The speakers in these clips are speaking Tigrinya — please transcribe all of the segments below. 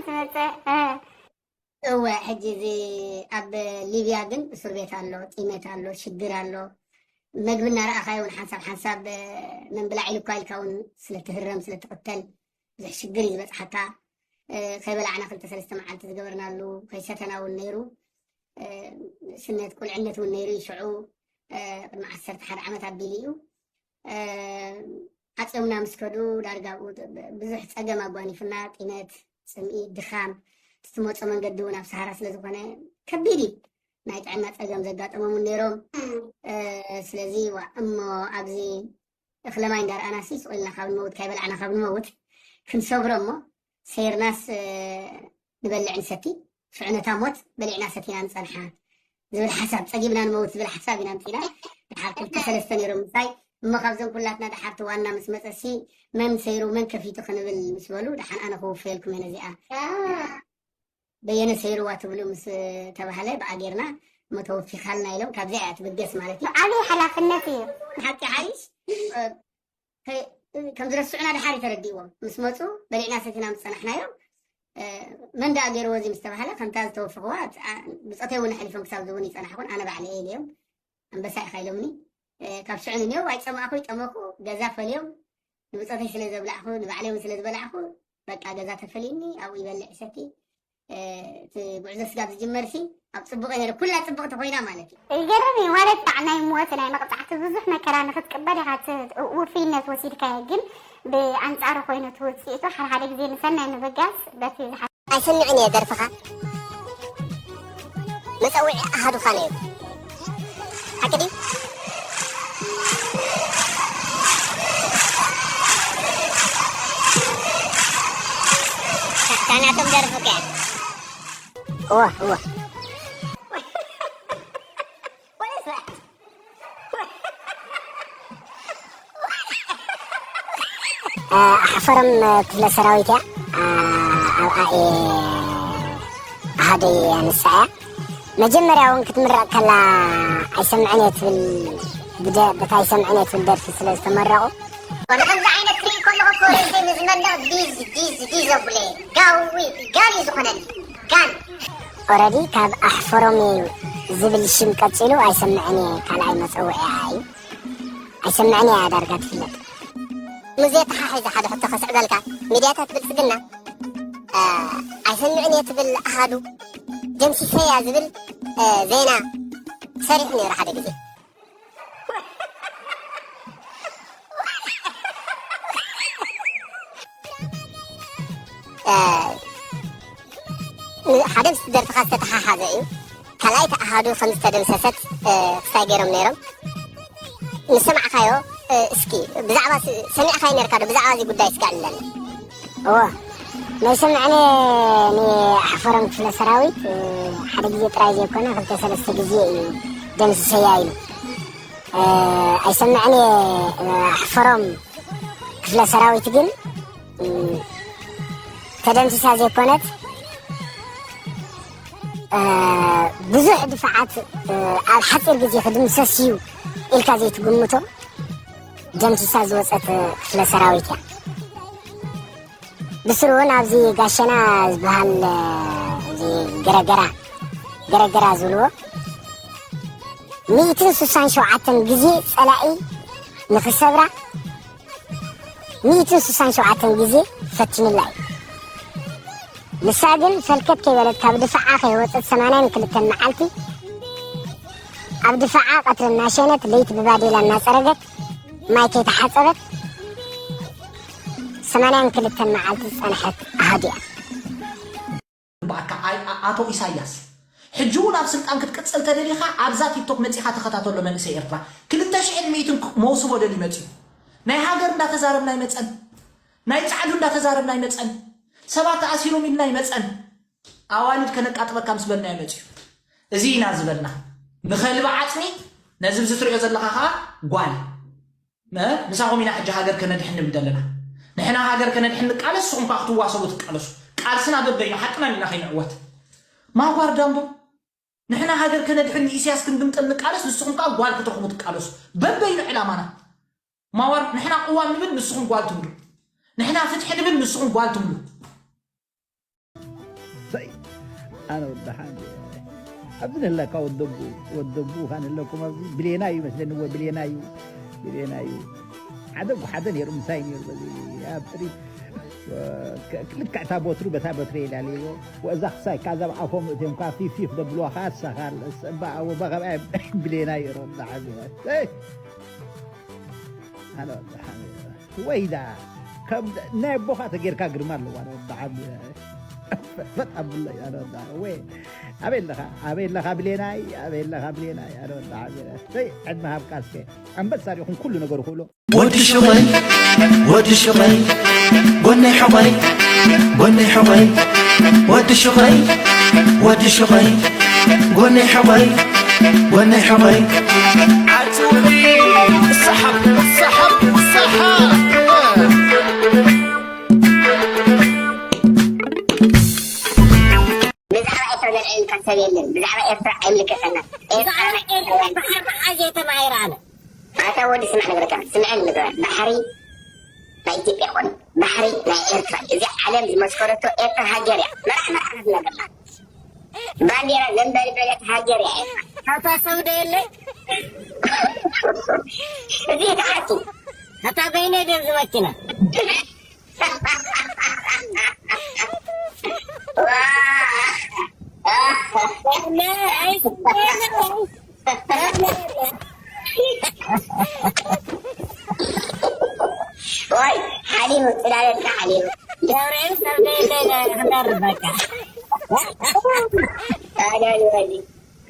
ትመፀ። እወ፣ ሕጂ እዚ ኣብ ሊብያ ግን እስር ቤት ኣሎ፣ ጢመት ኣሎ፣ ሽግር ኣሎ። መግቢ እናረኣኻዮ እውን ሓንሳብ ሓንሳብ መን ብላዕ ኢሉ እኳ ኢልካ እውን ስለትህረም ስለትቕተል ብዙሕ ሽግር እዩ ዝበፅሓካ። ከይበላዕና ክልተ ሰለስተ መዓልቲ ዝገበርናሉ፣ ከይሰተና እውን ነይሩ። ስነት ቁልዕነት እውን ነይሩ እዩ ሽዑ። ቅድሚ ዓሰርተ ሓደ ዓመት ኣቢሉ እዩ። ዓፅዮምና ምስ ከዱ ዳርጋ ኣብኡ ብዙሕ ፀገም ኣጓኒፉና፣ ጢመት፣ ፅምኢ፣ ድኻም፣ እቲ ትመፆ መንገዲ እውን ኣብ ሰሃራ ስለዝኾነ ከቢድ እዩ። ናይ ጥዕና ፀገም ዘጋጠሞም እውን ነይሮም። ስለዚ ዋ እሞ ኣብዚ እኽለ ማይ እንዳርኣናሲ ስቕ ኢልና ካብ ንመውት ካይበላዕና ካብ ንመውት ክንሰብሮ እሞ ሰይርናስ ንበልዕ ንሰቲ ሽዑ ነታ ሞት በሊዕና ሰቲና ንፀንሓ ዝብል ሓሳብ፣ ፀጊብና ንመውት ዝብል ሓሳብ ኢና ምፂና። ድሓር ክልተ ሰለስተ ነይሮም ምሳይ። እሞ ካብዞም ኩላትና ድሓርቲ ዋና ምስ መፀሲ መን ሰይሩ መን ከፊቱ ክንብል ምስ በሉ፣ ደሓን ኣነ ክውፈየልኩም እየ ነዚኣ። በየነ ሰይርዋ ትብሉ ምስ ተባህለ ብኣጌርና እሞ ተወፊኻልና ኢሎም ካብዚኣ እያ ትብገስ ማለት እዩ። ዓብዪ ሓላፍነት እዩ። ሓቂ ሓይሽ ከም ዝረስዑና ድሓር ተረዲእዎም ምስ መፁ በሊዕና ሰቲና ምስ ፀናሕናዮም። መን ደኣ ገይርዎ እዚ ምስ ተባህለ ከምታ ዝተወፈኽዋ ብፆተይ እውን ኣሕሊፎም ክሳብ ዝውን ይፀናሕኹን ኣነ ባዕለ እየ ኢለዮም። ኣንበሳ ኢኻ ኢሎምኒ። ካብ ሽዑ ንኔው ኣይፀማእኹ ይጠመኹ ገዛ ፈልዮም ንብፆተይ ስለ ዘብላዕኹ ንባዕለይ እውን ስለ ዝበላዕኹ በቃ ገዛ ተፈልዩኒ ኣብኡ ይበልዕ ይሰቲ። እቲ ጉዕዞ ስጋብ ዝጅመር ሲ ኣብ ፅቡቕ ነይረ ኩላ ፅብቕቲ ኮይና ማለት እዩ። ይገርም እዩ ማለት ከዓ ናይ ሞት ናይ መቕፃዕቲ ብዙሕ መከራ ንክትቅበል ኢኻ ውፍይነት ወሲድካዮ ግን ብኣንፃሩ ኮይኑ እቲ ውፅኢቱ ሓደ ሓደ ግዜ ንሰናይ ምብጋስ በቲ ዝሓ ኣይሰምዕን እየ ደርፍኻ መፀውዒ ኣሃዱኻ ነይሩ ሓቂ ድዩ? ታናቶም ደርፉ ከ እዋ እዋ ኣሕፈሮም ክፍለ ሰራዊት እያ ኣብኣ ኣሃደይ ኣንሳ እያ መጀመርያ እውን ክትምረቕ ከላ ኣይሰምዕን እየ ትብል ብደ በታ ኣይሰምዕን እየ ትብል ደርፊ ስለ ዝተመረቑ ከምዚ ዓይነት ክርኢ ከለኹ እኮ ርእሰይ ንዝመልቕ ዲዝ ዲዝ ዲዝ ኣቡለ ጋዊ ጋል እዩ ዝኾነኒ ጋል ኦረዲ ካብ ኣሕፈሮም እዩ ዝብል ሽም ቀፂሉ ኣይሰምዕን እየ ካልኣይ መፀውዒያ እዩ ኣይሰምዕን እያ ዳርጋ ትፍለጥ ሙዜ ተሓሒዘ ሓደ ሕቶ ከስዕበልካ ሚድያታት ብልፅግና ኣይሰምዕን እየ ትብል ኣሃዱ ደምሲሰያ ዝብል ዜና ሰሪሑ ነይሩ ሓደ ግዜ ሓደ ምስ ደርፍኻ ዝተተሓሓዘ እዩ ካልኣይቲ ኣሃዱ ከም ዝተደምሰሰት ክስታይ ገይሮም ነይሮም ንሰማዕካዮ እስኪ ብዛዕባ ሰሚዕካዮ ነርካ ዶ ብዛዕባ እዚ ጉዳይ እስኪ ኣዕልለኒ እወ ናይ ሰምዕነ ንኣሕፈሮም ክፍለ ሰራዊት ሓደ ግዜ ጥራይ ዘይኮነ ክልተ ሰለስተ ግዜ እዩ ደምስሰያ ኢሉ ኣይሰምዕን እየ ኣሕፈሮም ክፍለ ሰራዊት ግን ተደምሲሳ ዘይኮነት ብዙሕ ድፋዓት ኣብ ሓፂር ግዜ ክድምሰስ እዩ ኢልካ ዘይትግምቶ ደምሲሳ ዝወፀት ክፍለ ሰራዊት እያ ብስሩ እውን ኣብዚ ጋሸና ዝበሃል እዚ ገረገራ ገረገራ ዝብልዎ ሚእትን ስሳን ሸውዓተን ግዜ ፀላኢ ንኽሰብራ ሚእትን ስሳን ሸውዓተን ግዜ ፈቲኑላ እዩ ንሳ ግን ፈልከት ከይበለት ካብ ድፋዓ ከይወፀት ሰማንያን ክልተን መዓልቲ ኣብ ድፋዓ ቀትሪ እናሸነት ለይቲ ብባዴላ እናፀረገት ማይ ከይተሓፀበት ሰማንያን ክልተን መዓልቲ ዝፀንሐት ኣሃዱ እያ። ግባኣካ ኣይ ኣቶ ኢሳያስ ሕጂ እውን ኣብ ስልጣን ክትቅፅል ተደሊኻ ኣብዛ ቲክቶክ መፂኻ ተኸታተሎ መንእሰይ ኤርትራ ክልተ ሽሕን ሚእትን መውስቦ ደልዩ መፅዩ ናይ ሃገር እንዳተዛረብና ኣይመፀን ናይ ፃዕዱ እንዳተዛረብና ኣይመፀን ሰባት ተኣሲሮም ኢልና ኣይመፀን ኣዋልድ ከነቃጥበካ ምስ በልና እዩ መፅዩ እዚ ኢና ዝበልና ንኸልቢ ዓፅሚ ነዚ ብዚ ትሪኦ ዘለኻ ከዓ ጓል ምሳኹም ኢና ሕጂ ሃገር ከነድሕን ንብል ዘለና ንሕና ሃገር ከነድሕን ንቃለስ ንስኹም ከዓ ክትዋሰቡ ትቃለሱ ቃልስና በበይኑ ሓቅና ኢና ከይንዕወት ማጓር ዳምቦ ንሕና ሃገር ከነድሕን ንኢስያስ ክንግምጥል ንቃለስ ንስኹም ከዓ ጓል ክትረኽቡ ትቃለሱ በበይኑ ዕላማና ማዋር ንሕና ቅዋም ንብል ንስኹም ጓል ትብሉ ንሕና ፍትሒ ንብል ንስኹም ጓል ትብሉ ኣነ ወዲ ሓንቲ ኣብዚ ንህለካ ወደቡ ወደቡ ካ ንህለኩም ኣብዚ ብሌና እዩ መስለኒ ወ ብሌና እዩ ብሌና እዩ ሓደ ጉሓደ ነይሩ ምሳይ ነይሩ በዚ ኣብ ጥሪ ክልክዕታ ቦትሩ በታ በትሪ ኢላልዎ ወእዛ ክሳይ ካዛ ኣብ ኣፎም እትዮም ካ ፊፊፍ ደብልዋ ካ ኣሳኻል ሰባ ወባኸብኣ ብሌና ይሮ ብሓዚ ኣነ ወዲ ሓንቲ ወይዳ ከም ናይ ኣቦኻ ተጌርካ ግርማ ኣለዋ ኣነ ወዲ ሓንቲ ፈጥ ኣብለይ ኣነ ወዲ ሓንቲ ወይ ኣበይ ኣለኻ ኣበይ ኣለኻ ብሌናይ ኣበይ ኣለኻ ብሌናይ ኣነ ወዲ ሓንቲ ወይ ዕድመ ሃብካ እስከ ኣንበሳ ዲኹም ኩሉ ነገር ክብሎ ወዲ ሽኾይ ወዲ ሽኾይ ጎነይ ሕኾይ ጎነይ ሕኾይ ወዲ ሽኾይ ወዲ ሽኾይ ጎነይ ሕኾይ ጎነይ ሕኾይ ዓጽዊ ሰሓብ ሰሓብ ሰሓብ ብዛዕባ ኤርትራ ዘልዕለልካ ሰብ የለን። ብዛዕባ ኤርትራ ኣይምልከተናን። ኤርትራ ብዛዕባ ኤርትራ ብሓርባሓ ዘይተማሂረ ኣነ። ኣታ ወዲ ስማዕ ነግረካ፣ ስምዐኒ ንገረካ፣ ባሕሪ ናይ ኢትዮጵያ ኣይኮነን፣ ባሕሪ ናይ ኤርትራ እዩ። እዚኣ ዓለም ዝመስከረቶ ኤርትራ ሃገር እያ። መርዓ መርዓ ክትነግርና። ባንዴራ ዘንበልበለት ሃገር እያ ኤርትራ። ኣታ ሰውደ የለ። እዚ ይትሓት እዩ። ኣታ በይነ ደዚ መኪና። ወይ ሓሊቡ ጽላለትካ ሓሊቡ ገብርኤል ሰብደይለይ ክደርበካ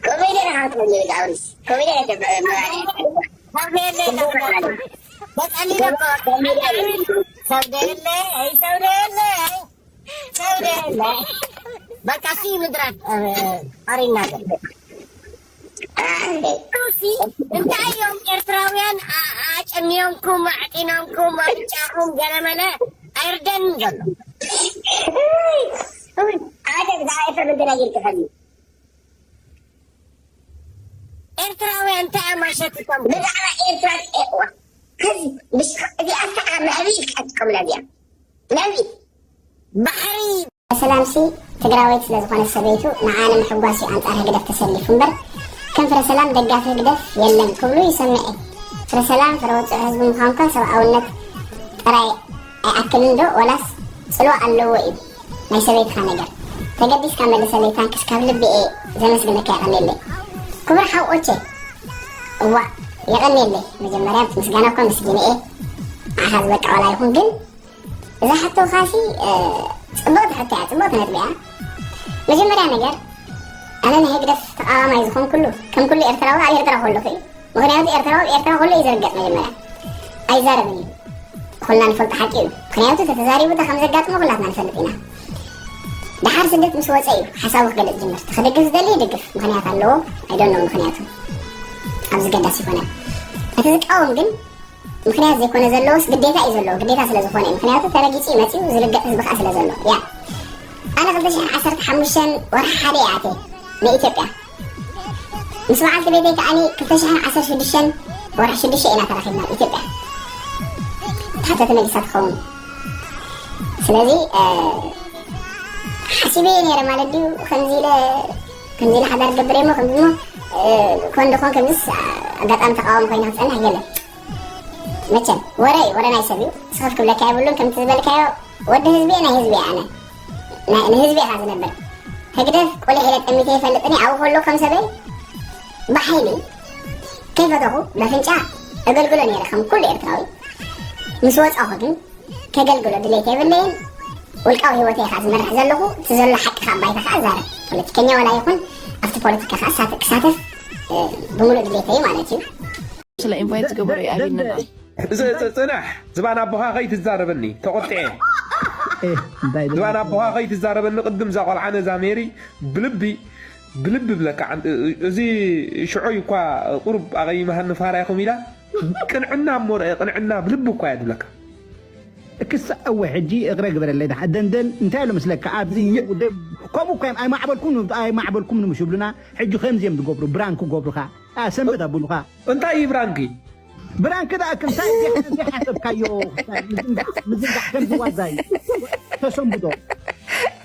ኮሜዲ ርሃት ኮሜዲ ጋውሪስ ኮሜዲ ሰብደይለይ ሰብደይለይ ሰብደይለይ ሰብደይለይ በቃ ሲ ምድራት ኣሪና ሲ እንታይ እዮም ኤርትራውያን ኣጨንዮምኩም ኣዕጢኖምኩም ኣፍጫኹም ገለመለ ኣይርደንን ዘሎ ሓደ ብዛዕባ ኤርትራ መደናገሪ ተኸሊ ኤርትራውያን እንታይ እዮም ኣሸትቶም ብዛዕባ ኤርትራ እዚኣ ከዓ መዕብይ ኢልካ ትጥቀምላ እዚኣ መዕብይ ባሕሪ ሰላምሲ ትግራወይት ስለዝኾነት ሰበይቱ ንዓ ንምሕጓስ እዩ ኣንፃር ህግደፍ ተሰሊፉ እምበር ከም ፍረ ሰላም ደጋፊ ህግደፍ የለን ክብሉ ይሰምዕ እየ። ፍረ ሰላም ፍረ ውፅዕ ህዝቢ ምዃንኳ ሰብኣውነት ጥራይ ኣይኣክልን ዶ ወላስ ፅልዋ ኣለዎ እዩ ናይ ሰበይትኻ ነገር? ተገዲስካ መልሰለይ ታንክስ ካብ ልቢ እየ ዘመስግነካ የቐንየለይ ክቡር ሓው ኦቼ። እዋእ የቐንየለይ መጀመርያ ምስጋና እኳ ኣመስጊነ እየ ንዓኻ ዝበቃ ዋላ ይኹን ግን እዛ ሕቶኻሲ ፅብቕቲ ሕቶ እያ፣ ፅብቕቲ ነጥቢ እያ። መጀመርያ ነገር ኣነ ንህግደፍ ተቓዋማይ ዝኾንኩሉ ከም ኩሉ ኤርትራዊ ኣብ ኤርትራ ከለኹ እዩ። ምኽንያቱ ኤርትራዊ ኣብ ኤርትራ ከሎ እዩ ዝርገፅ። መጀመርያ ኣይዛረብን እዩ። ኩልና ንፈልጦ ሓቂ እዩ። ምኽንያቱ ተተዛሪቡ እታ ከም ዘጋጥሞ ኩላትና ንፈልጥ ኢና። ደሓር ስደት ምስ ወፀ እዩ ሓሳቡ ክገልፅ ዝጅምር። እቲ ክድግፍ ዝደሊ ይድግፍ፣ ምኽንያት ኣለዎ። ኣይደኖ ምኽንያቱ ኣብዚ ገዳስ ይኮነ። እቲ ዝቃወም ግን ምኽንያት ዘይኮነ ዘለዎስ ግዴታ እዩ ዘለዎ። ግዴታ ስለ ዝኾነ እዩ። ምኽንያቱ ተረጊጹ እዩ መጺኡ፣ ዝርገጥ ህዝቢ ከኣ ስለ ዘሎ። ያ። ኣነ ክልተ ሽሕን ዓሰርተ ሓሙሽተን ወርሒ ሓደ እየ ኣትየ ንኢትዮጵያ። ምስ በዓልቲ ቤተይ ከኣኒ ክልተ ሽሕን ዓሰርተ ሽዱሽተን ወርሒ ሽዱሽተ ኢና ተራኺብና ኣብ ኢትዮጵያ። እታ ተመሊሳ ትኸውን። ስለዚ ሓሲበ እየ ነይረ ማለት ድዩ ከምዚ ኢለ ከምዚ ኢለ ሓዳር ገብር እየ እሞ ከምዚ እሞ ኮን ድኾን ከምዚስ ኣጋጣሚ ተቃዋሚ ኮይና ክፀንሕ ገለ መቸም ወረ እዩ ወረ ናይ ሰብ እዩ ስኽፍ ክብለካ የብሉን ከምቲ ዝበልካዮ ወዲ ህዝቢ እየ ናይ ህዝቢ እየ ኣነ ናይ- ንህዝቢ ኢኻ ዝነብር ህግደፍ ቁልሕ ኢለ ጠሚተ ይፈልጥን ኣብኡ ከሎ ከም ሰበይ ብሓይሊ ከይፈተኹ በፍንጫ እገልግሎ ነይረ ከም ኩሉ ኤርትራዊ ምስ ወፃኹ ግን ከገልግሎ ድሌት የብለይን። ውልቃዊ ህይወተይ ከዓ ዝመርሕ ዘለኹ እቲ ዘሎ ሓቂ ከዓ ባይታ ከዓ ዛረብ ፖለቲከኛ ዋላ ይኹን ኣብቲ ፖለቲካ ከዓ ሳተ- ክሳተፍ እ፣ ብምሉእ ድሌተይ ማለት እዩ። ስለ ኢንቫይት ዝገበሩ ይኣብይንና። ጽ- ጽ- ጽንሕ ዝባን ኣቦኻ ከይትዛረበኒ ተቆጥዐ። እ፣ እንታይ ድዩ? ዝባን ኣቦኻ ከይትዛረበኒ ቅድም እዛ ቆልዓ ነዛ ሜሪ ብልቢ ብልቢ ብለካ ዓን- እ- እ- እዚ ሽዑይ እኳ ቁሩብ ኣቐይማሃኒ ፋራ ኢኹም ኢላ ቅንዕና እሞ ርአ ቅንዕና ብልቢ እኳ እያ ትብለካ። ክሳዕ እወ ሕጂ እቕረ ግበረለይ ደሓ ደንደን እንታይ ኣሎ መስለካ ኣብዚ ጉዳይ ከምኡ እኮ እዮም ኣይማዕበልኩም ኣይማዕበልኩም ንምሽ ይብሉና ሕጂ ከምዚ እዮም ዝገብሩ ብራንክ ክገብሩኻ ሰንበት ኣብሉኻ እንታይ እዩ ብራንክ ብራንክ ደኣ እንታይ ዘይሓሰብካዮ ምዝንጋዕ ከምዚ ዋዛ እዩ ተሰንብዶ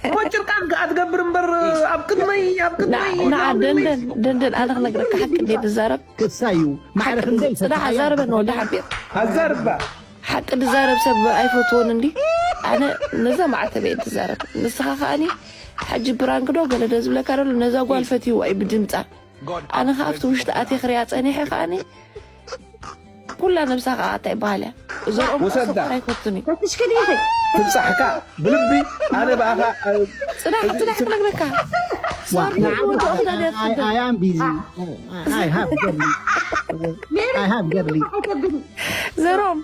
እኮ ጭርቃን ከኣ ትገብር እምበር ኣብ ቅድመይ ኣብ ቅድመይ ንዓ ደንደን ደንደን ኣነ ክነግረካ ሓቂ እንዴ ትዛረብ ክሳዩ ማዕረ ክንደይ ጽናሕ ኣዛርበን ወዲ ሓቢር ኣዛርባ ሓቂ ዝዛረብ ሰብ ኣይፈትዎን እንዲ ኣነ ነዛ ማዕተበ እየ ትዛረብ ንስኻ ከኣኒ ሕጂ ብራንክ ዶ ገለ ዶ ዝብለካ ደሎ ነዛ ጓል ፈትይዋ እዩ ብድምፃ ኣነ ከኣ ኣብቲ ውሽጢ ኣትየ ክሪኣ ፀኒሐ ከኣኒ ኩላ ነብሳ ከዓ እንታይ ይበሃል እያ እዞኦም ውሰዳ። ኣይፈቱን እዩ ተሽከዲኺ ትብጻሕካ ብልቢ ኣነ ብኣኻ ፅናሕ ፅናሕ ክነግረካ I am busy. I have girly. I have girly. ዘሮም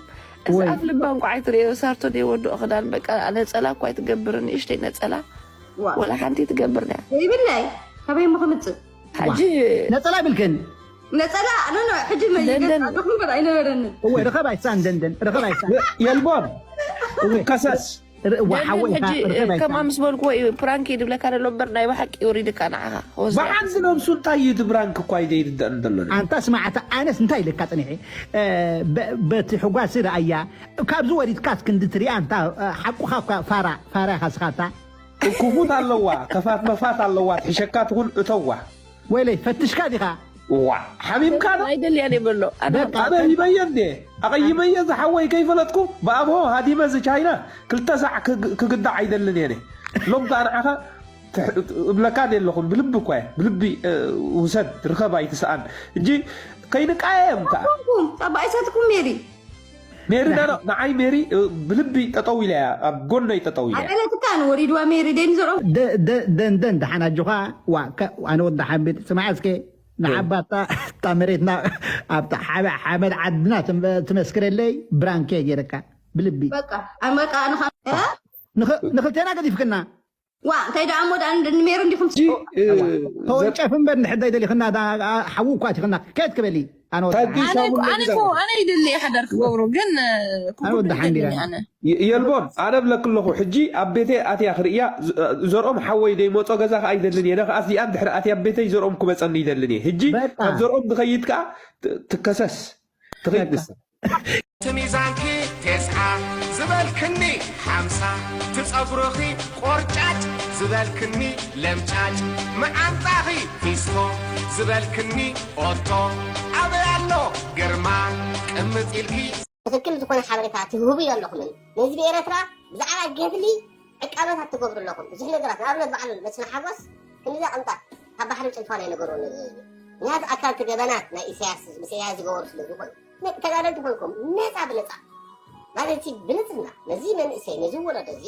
እዚ ወይ። ኣፍ ልባ እንኳ ኣይትርእዮ ሳርቶ ደይ ወድኦ ክዳን በቃ ነፀላ እኳ ኣይትገብር ንእሽተይ ነፀላ ወላ ሓንቲ ትገብር ድያ ይብለይ ካበይ ምክምፅእ ሕጂ ነፀላ ይብልክን ነፀላ ኖ ኖ ሕጂ ደንደን። መይገበር ኣይነበረንን እወ ርኸብ ኣይሳን ደንደን ርኸብ ኣይሳን የልቦን ከሰስ ርእ- ዋ፣ ሓወይ ኢኻ፣ ሕጂ ርኸብ ከም ኣይሳን ኣምስ በልክዎ እዩ ፕራንክ እዩ ድብለካ ደሎ እምበር ናይ ብሓቂ ይውሪድካ ንዓኻ ወዚ ብሓንቲ ነብሱ እንታይ እዩ እቲ ብራንክ እኳ ይደይርደእ እንተሎ ኣንታ ስማዕታ ኣነስ እንታይ ኢልካ ፅኒሐ እ፣ በ- በቲ ሕጓሲ ረኣያ ካብዚ ወሪድካ እስክንዲ ትሪኣ እንታ እ፣ ሓቁኻ እኳ ፋራ ፋራ ኢኻ ስኻታ ክፉት ኣለዋ ከፋት መፋት ኣለዋ ትሕሸካ ትኹን እተዋ ወይለይ ፈትሽካ ዲኻ ዋ ሓሚምካ ዶ ኣይደልያን እየ በሎ ኣነ በቃ ኣነ ሂበየ እንዴ ኣቐይመየ ዝሓወይ ከይፈለጥኩ ብኣብሆ ሃዲመ እዚ ቻይና ክልተ ሳዕ ክግ- ክግዳዕ ኣይደልን እየ ሎም ከዓ ንዓኻ ትሕ- እብለካ ደ ኣለኹን ብልቢ እኳ እየ ብልቢ እ፣ ውሰድ ርኸብ ኣይትስኣን እጂ ከይንቃየም ከዓ ኩም ጻባኢሳትኩም ሜሪ ሜሪ ናኖ ንዓይ ሜሪ እ፣ ብልቢ ጠጠው ኢለ እያ ኣብ ጎነይ ጠጠው ኢለ እያ ኣዳለትካ ንወሪድዋ ሜሪ ደይ ንዘርኦም ደ- ደ- ደንደን ደሓን ኣጆኻ ዋ ከ- ኣነ ወዲ ሓምድ ስማዕ እስከ ንዓባታ እታ መሬትና ኣብታ ሓበ- ሓመድ ዓድና ትም- ትመስክረለይ ብራንኬ ገይረካ ብልቢ በቃ ኣመቃ ንኻ እ? ንኽ- ንኽልቴና ገዲፍክና ዋ እንታይ ደኣ እሞ ደኣ ንሜሩ እንዲኹም ሕጂ እ፣ ተወንጨፍ እምበር ንሕዳይ ደሊኽና ዳ- ሓዊ እኳ ትኽና ከየት ክበሊ ኣነ ወዲ ታዲስ ኣነ ኣሁን እኮ- ኣነ እኮ ኣነ ይደሊ ሓዳር ክገብሩ ግን እ፣ ክቡር ኣነ ወዲ ነገር ሓንዲራ ይደሊ ኣነ የልቦን ኣነ ብለክለኹ ሕጂ ኣብ ቤተይ ኣትያ ክርእያ ዝ- ዘርኦም ሓወይ ደይመፆ ገዛ ከኣ ይደልን እየ ነኸ ኣዚኣን ድሕሪ ኣትያ ኣብ ቤተይ ዘርኦም ክመፀኒ ይደልን እየ ሕጂ በቃ። ኣብ ዘርኦም ዝኸይድ ከኣ ት- ትከሰስ ትኸይድ ንሳ ትሚዛንኪ ቴስዓ ዝበልክኒ ሓምሳ ትፀጉርኺ ቆርጫጭ ዝበልክኒ ለምጫጭ መዓንጣኺ ፊስቶ ዝበልክኒ ኦቶ ኣበይ ኣሎ ግርማ ቅምጥ ኢልኪ ትኽክል ዝኾነ ሓበሬታ ትህቡ ዘለኹምን ነዚ ብኤረትራ ብዛዕባ ገድሊ ዕቃበታት ትገብሩ ኣለኹም ብዙሕ ነገራት ንኣብነት በዓል መስፍን ሓጎስ ክንዛ ቅንጣ ካብ ባሕሪ ጭልፋ ናይ ነገሩ ምክንያቱ ኣካልቲ ገበናት ናይ ኢሳያስ ምስ ኢሳያስ ዝገበሩ ስለ ዝኾኑ ተጋደልቲ ኮይንኩም ነፃ ብነፃ ማለት ብንፅና ነዚ መንእሰይ ነዚ ወለዶ እዚ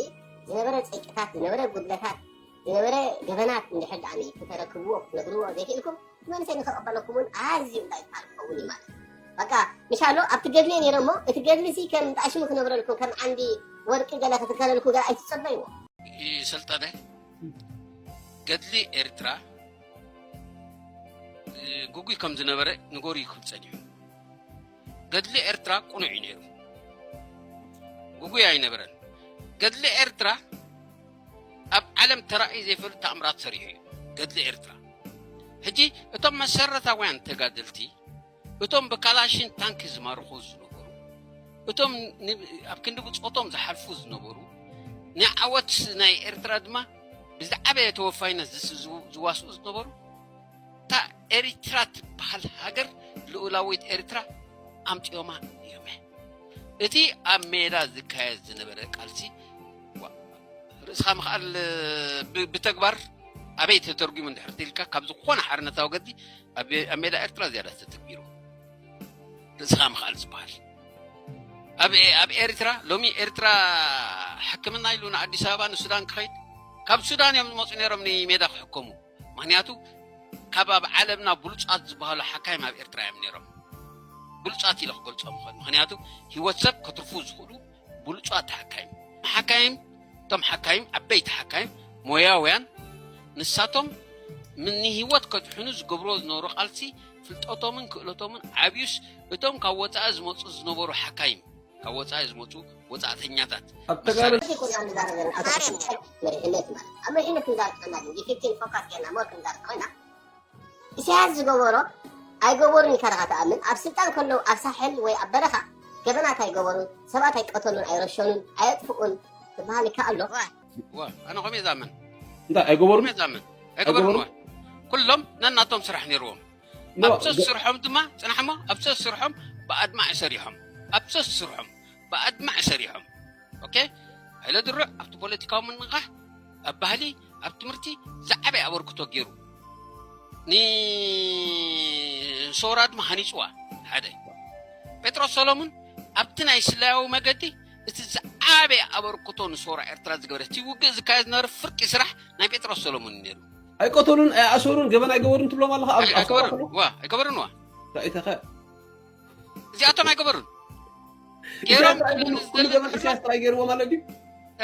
ዝነበረ ፀይቅታት ዝነበረ ጉድለታት ዝነበረ ገበናት እንድሕር ደኣ ክተረክብዎ ክትነግርዎ ዘይክእልኩም እቲ መንእሰይ ንክቕበለኩም እውን ኣዝዩ እንታይ ይበሃል ክኸውን እዩ ማለት እዩ በቃ ምሻሎ ኣብቲ ገድሊ ነይረ እሞ እቲ ገድሊ ሲ ከም ጣሽሙ ክነብረልኩም ከም ዓንዲ ወርቂ ገለ ክትከለልኩ ገለ ኣይትጸበይዎ ሰልጠነ ገድሊ ኤርትራ ግጉይ ከም ዝነበረ ንገሩ ይክብ ጸኒሑ ገድሊ ኤርትራ ቁኑዕ እዩ ነይሩ ግጉይ ኣይነበረን ገድሊ ኤርትራ ኣብ ዓለም ተራእዩ ዘይፈልጥ ተኣምራት ሰሪሑ እዩ ገድሊ ኤርትራ ሕጂ እቶም መሰረታውያን ተጋደልቲ እቶም ብካላሽን ታንክ ዝማርኹ ዝነበሩ እቶም ኣብ ክንዲ ብፆቶም ዝሓልፉ ዝነበሩ ንዓወት ናይ ኤርትራ ድማ ብዝዓበየ ተወፋይነት ዝዋስኡ ዝነበሩ እታ ኤሪትራ ትበሃል ሃገር ልኡላዊት ኤርትራ ኣምፅዮማ እዮም እቲ ኣብ ሜዳ ዝካየድ ዝነበረ ቃልሲ ርእስኻ ምኽኣል ብተግባር ኣበይ ተተርጉሙ እንድሕር ኢልካ ካብ ዝኾነ ሓርነታዊ ገድሊ ኣብ ሜዳ ኤርትራ ዝያዳ ተተግቢሩ ርእስኻ ምኽኣል ዝበሃል ኣብ ኤርትራ ሎሚ ኤርትራ ሕክምና ኢሉ ንኣዲስ ኣበባ ንሱዳን ክኸይድ ካብ ሱዳን እዮም ዝመፁ ነይሮም ንሜዳ ክሕከሙ ምክንያቱ ካብ ኣብ ዓለምና ብሉፃት ዝበሃሉ ሓካይም ኣብ ኤርትራ እዮም ነይሮም ብሉፃት ኢለ ክገልፆም ይኽእል ምክንያቱ ህይወት ሰብ ከትርፉ ዝኽእሉ ብሉፃት ሓካይም ሓካይም እቶም ሓካይም ዓበይቲ ሓካይም ሞያውያን ንሳቶም ንህይወት ከድሕኑ ዝገብርዎ ዝነበሩ ቃልሲ ፍልጠቶምን ክእለቶምን ዓብዩስ እቶም ካብ ወፃኢ ዝመፁ ዝነበሩ ሓካይም ካብ ወፃኢ ዝመፁ ወፃእተኛታት ኣብ ተጋሩ ዘይኮና ንዛረብ ዘለና ኣቶ መሪሕነት ማለት ኣብ መሪሕነት ክንዛረብ ከለና ግን ኢፌክቲን ፎካስ ጌርና ሞር ክንዛረብ ኮይና ኢሳያስ ዝገበሮ ኣይገበሩን ኢልካ ዲኻ ትኣምን ኣብ ስልጣን ከለዉ ኣብ ሳሕል ወይ ኣብ በረኻ ገበናት ኣይገበሩን ሰባት ኣይቀተሉን ኣይረሸኑን ኣየጥፍኡን ትበሃል ይከኣሎ ኣነ ከምኡ እየ ዝኣምን እንታይ ኣይገበሩን? መዛምን ኣይገበሩን። ኩሎም ነናቶም ስራሕ ነይርዎም። ኣብ ሰስ ስርሖም ድማ ጽናሕሞ ኣብ ሰስ ስርሖም ብኣድማዕ ሰሪሖም ኣብ ሰስ ስርሖም ብኣድማዕ ሰሪሖም። ኦኬ፣ ሃይለ ድሩዕ ኣብቲ ፖለቲካዊ ምንቕቓሕ፣ ኣብ ባህሊ፣ ኣብ ትምህርቲ ዝዓበየ ኣበርክቶ ገይሩ ንሶራ ድማ ሃኒፅዋ። ሓደ ጴጥሮስ ሰሎሙን ኣብቲ ናይ ስለያዊ መገዲ እቲ ዝዓበየ ኣበርክቶ ንሶራ ኤርትራ ዝገበረ እቲ ውግእ ዝካየድ ዝነበረ ፍርቂ ስራሕ ናይ ጴጥሮስ ሰሎሙን ነይሩ። ኣይቀተሉን ኣይኣሰሩን ገበን ኣይገበሩን ትብሎም ኣለኻ ኣብ ኣብ ሰውራ ከለዉ ዋ ኣይገበሩን ዋ ራእይተኸ እዚኣቶም ኣይገበሩን። ኢሳያስ ገይሮም ጥራይ ኩሉ ኩሉ ገበን ኢሳያስ ጥራይ ገይርዎም ኣሎ ድዩ?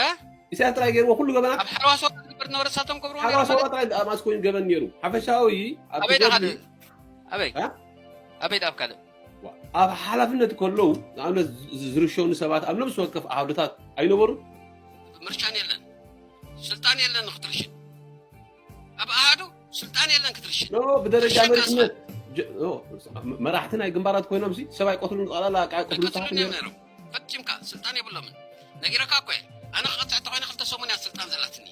እ? ኢሳያስ ጥራይ ገይርዎ ኩሉ ገበናት ኣብ ሓለዋ ሰውራ ዝግበር ዝነበረ ንሳቶም ገብርዎ ሓለዋ ነይሮም ሰውራ ማለት ጥራይ ኣማስኮይን ገበን ነይሩ ሓፈሻዊ ኣብቲ ኣበይ ደኣ ገድሊ ካልእ? ኣበይ እ? ኣበይ ደኣ ኣብ ካልእ? ኣብ ሓላፍነት ከለዉ ንኣብነት ዝ- ዝርሸኑ ሰባት ኣብ ነብሲ ወከፍ ዓውድታት ኣይነበሩን። ምርሻን የለን ስልጣን የለን ክትርሽን ኣብ ኣሃዱ ስልጣን የለን ክትርሽን ኖ ብደረጃ ክርሸን መሪሕነት ጀ- ኖ፣ መራሕቲ ናይ ግንባራት ኮይኖም ሲ ሰብ ኣይቀትሉን ጠቕላላ ኣይቀትሉን ኣይቀትሉን እዮም ነይሮም። ፈጺምካ ስልጣን የብሎምን። ነጊረካ እኮ እየ። ኣነ ክቐፅዕ ተኮይነ ክልተ ሰሙን እያ ስልጣን ዘላትኒ።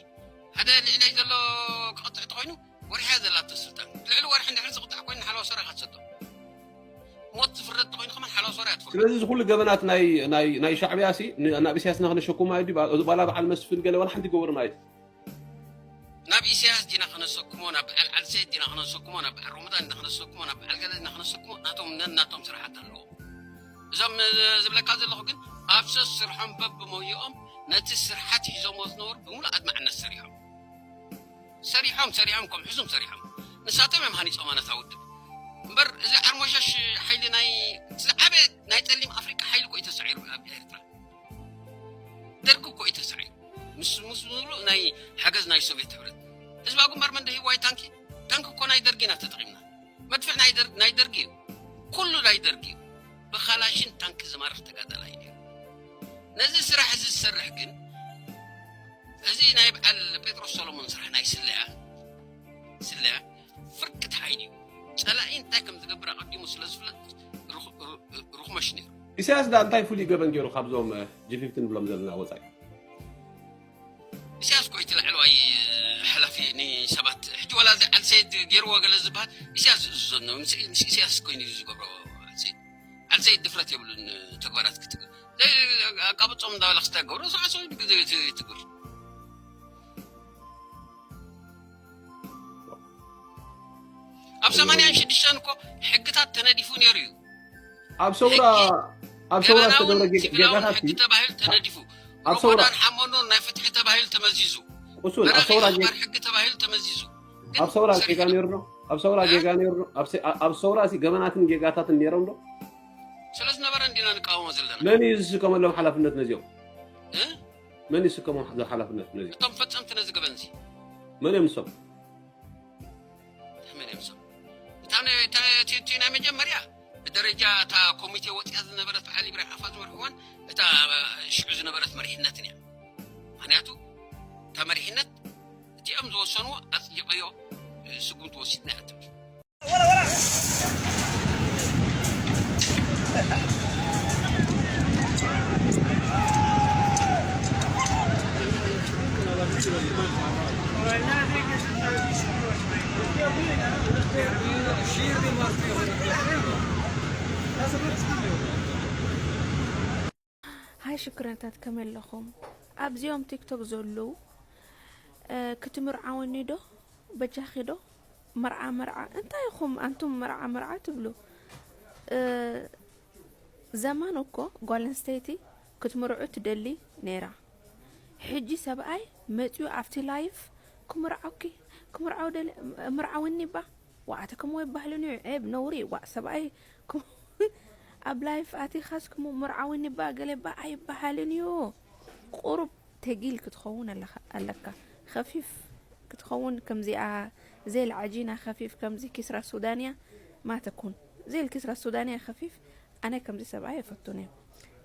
ሓደ ልዕለይ ዘሎ ክቐፅዕ ተኮይኑ ወርሒ እያ ዘላቶ ስልጣን። ልዕሊ ወርሒ እንድሕር ዝቕጣዕ ኮይኑ ንሓለዋ ሰራ ኢኻ ትሰዶ። ሞት ዝፍረድ ተኮይኑ ከማን ሓለዋ ሰራ እያ ትፈርዶ። ስለዚ እዚ ኩሉ ገበናት ናይ ናይ ናይ ሻዕብያ ሲ ን- ናብ ኢሳያስና ክነሸኩማ እዩ ድዩ? ባላ በዓል መስፍን ገለ ዋላ ሓንቲ ይገብሩ ማለት ናብ ኢሳያስ ዲና ክነሰክሞ ናብ በዓል ዓልሰይድ ዲና ክነሰክሞ ናብ በዓል ሮመዳን ዲና ክነሰክሞ ናብ በዓል ገለ ዲና ክነሰክሞ ናቶም ነናቶም ስራሓት ኣለዎ። እዞም እ፣ ዝብለካ ዘለኹ ግን ኣብ ሰስ ስርሖም በብሞይኦም ነቲ ስርሓት ሒዞሞ ዝነበሩ ብምሉእ ኣድማዕነት ሰሪሖም ሰሪሖም ሰሪሖም ከም ሕዙም ሰሪሖም ንሳቶም እዮም ሃኒፆማ ነታ ውድብ። እምበር እዚ ዓርሞሸሽ ሓይሊ ናይ ዝዓበየ ናይ ፀሊም ኣፍሪቃ ሓይሊ እኮ እዩ ተሳዒሩ ኣብ ኤርትራ። ደርጊ እኮ እዩ ተሳዒሩ ምስ ምስ ሙሉእ ናይ ሓገዝ ናይ ሶቪየት ሕብረት። ህዝባዊ ግንባር መን ደሂብዋ እዩ ታንኪ? ታንኪ እኮ ናይ ደርጊ ኢና ተጠቒምና። መድፍዕ ናይ ደርጊ ናይ ደርጊ እዩ። ኩሉ ናይ ደርጊ እዩ። ብካላሽን ታንኪ ዝማርኽ ተጋዳላይ እዩ ነይሩ። ነዚ ስራሕ እዚ ዝሰርሕ ግን እዚ ናይ በዓል ጴጥሮስ ሰሎሞን ስራሕ ናይ ስለያ ስለያ ፍርቂ ተሓይሉ እዩ። ፀላኢ እንታይ ከም ዝገብር ኣቐዲሙ ስለ ዝፍለጥ ርኽ- ር- ርኽመሽ ነይሩ። ኢሳያስ ዳ እንታይ ፍሉይ ገበን ገይሩ ካብዞም ጂ ፊፍቲን ብሎም ዘለና ወፃኢ? ኢሳያስ እኮ እቲ ላዕለዋይ ሓላፊ ንሰባት ሕጂ ዋላ እዚ ዓልሰይድ ገይርዎ ገለ ዝበሃል ኢሳያስ ዝእዝዞ ነው። ምስ ምስ ኢሳያስ ኮይኑ እዩ ዝገብሮ። ዓልሰይድ ዓልሰይድ ድፍረት የብሉን ተግባራት ክትግ ኣቃብጾም እንዳበለ ክስታይ ገብሮ ሰዓሰው ግዜ ትግር ኣብ ሰማንያን ሽዱሽተን እኮ ሕግታት ተነዲፉ ነይሩ እዩ። ኣብ ሰውራ ኣብ ሰውራ ዝተገብረ ጌጋታት ሕጊ ተባሂሉ ተነዲፉ ኣብ ሰውራ ሮሞዳን ሓመኖር ናይ ፍትሒ ተባሂሉ ተመዚዙ ቁሱን ኣብ ሰውራ ጌ- ሕጊ ተባሂሉ ተመዚዙ ኣብ ሰውራ ጌጋ ነይሩ ዶ? ኣብ ሰውራ ጌጋ ነይሩ ዶ? ኣብ ሰ- ኣብ ሰውራ ሲ ገበናትን ጌጋታትን ነይሮም ዶ? ስለ ዝነበረ እንዲና ንቃወሞ ዘለና መን እዩ ዝስከመሎም ሓላፍነት ነዚኦም? እ? መን ይስከሞም ዞ ሓላፍነት ነዚኦም? እቶም ፈጸምቲ ነዚ ገበን እዚ መን እዮም ንሶም? መን እዮም ንሶም? እታ ነ- እታ- እቲ እቲ ናይ መጀመርያ ብደረጃ እታ ኮሚቴ ወፅያ ዝነበረት በዓል ኢብራሂም ዓፋ ዝመርሕዋን እታ ሽዑ ዝነበረት መሪሕነትን እያ። ምክንያቱ እታ መሪሕነት እቲኦም ዝወሰንዎ ኣፅዲቐዮ ስጉምቲ ወሲድና እያ ትብል። ሃይ ሽክረታት ከመይ ኣለኹም ኣብዚኦም ቲክቶክ ዘለዉ ክትምርዓወኒ ዶ በጃኺ ዶ መርዓ መርዓ እንታይ ኢኹም ኣንቱም መርዓ መርዓ ትብሉ ዘማን እኮ ጓል ኣንስተይቲ ክትምርዑ ትደሊ ነይራ ሕጂ ሰብኣይ መፅዩ ኣብቲ ላይፍ ክምርዓውኪ ክምርዓው ደሊ ምርዓውኒ ባ ዋዕተ ከምኡ ኣይባህልን እዩ ዔብ ነውሪ ዋዕ ሰብኣይ ኣብ ላይፍ ኣቲኻስ ክሙ ምርዓውኒ ባ ገለ ባ ኣይባሃልን እዩ ቁሩብ ተጊል ክትኸውን ኣለካ ከፊፍ ክትኸውን ከምዚኣ ዜል ዓጂና ከፊፍ ከምዚ ኪስራ ሱዳንያ ማተኩን ዜል ኪስራ ሱዳንያ ከፊፍ ኣነ ከምዚ ሰብኣይ የፈቱን እዩ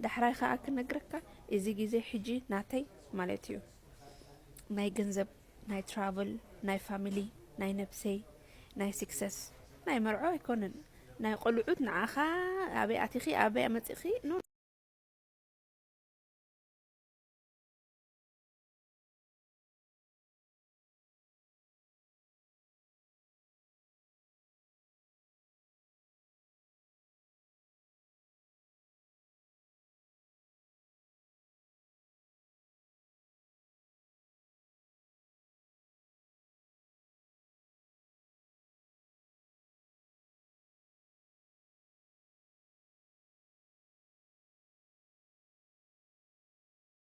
ዳሕራይ ከዓ ክነግረካ እዚ ግዜ ሕጂ ናተይ ማለት እዩ ናይ ገንዘብ ናይ ትራቭል ናይ ፋሚሊ ናይ ነብሰይ ናይ ስክሰስ ናይ መርዖ ኣይኮንን ናይ ቆልዑት ንዓኻ ኣበይ ኣቲኺ ኣበይ ኣመፂኺ ኖ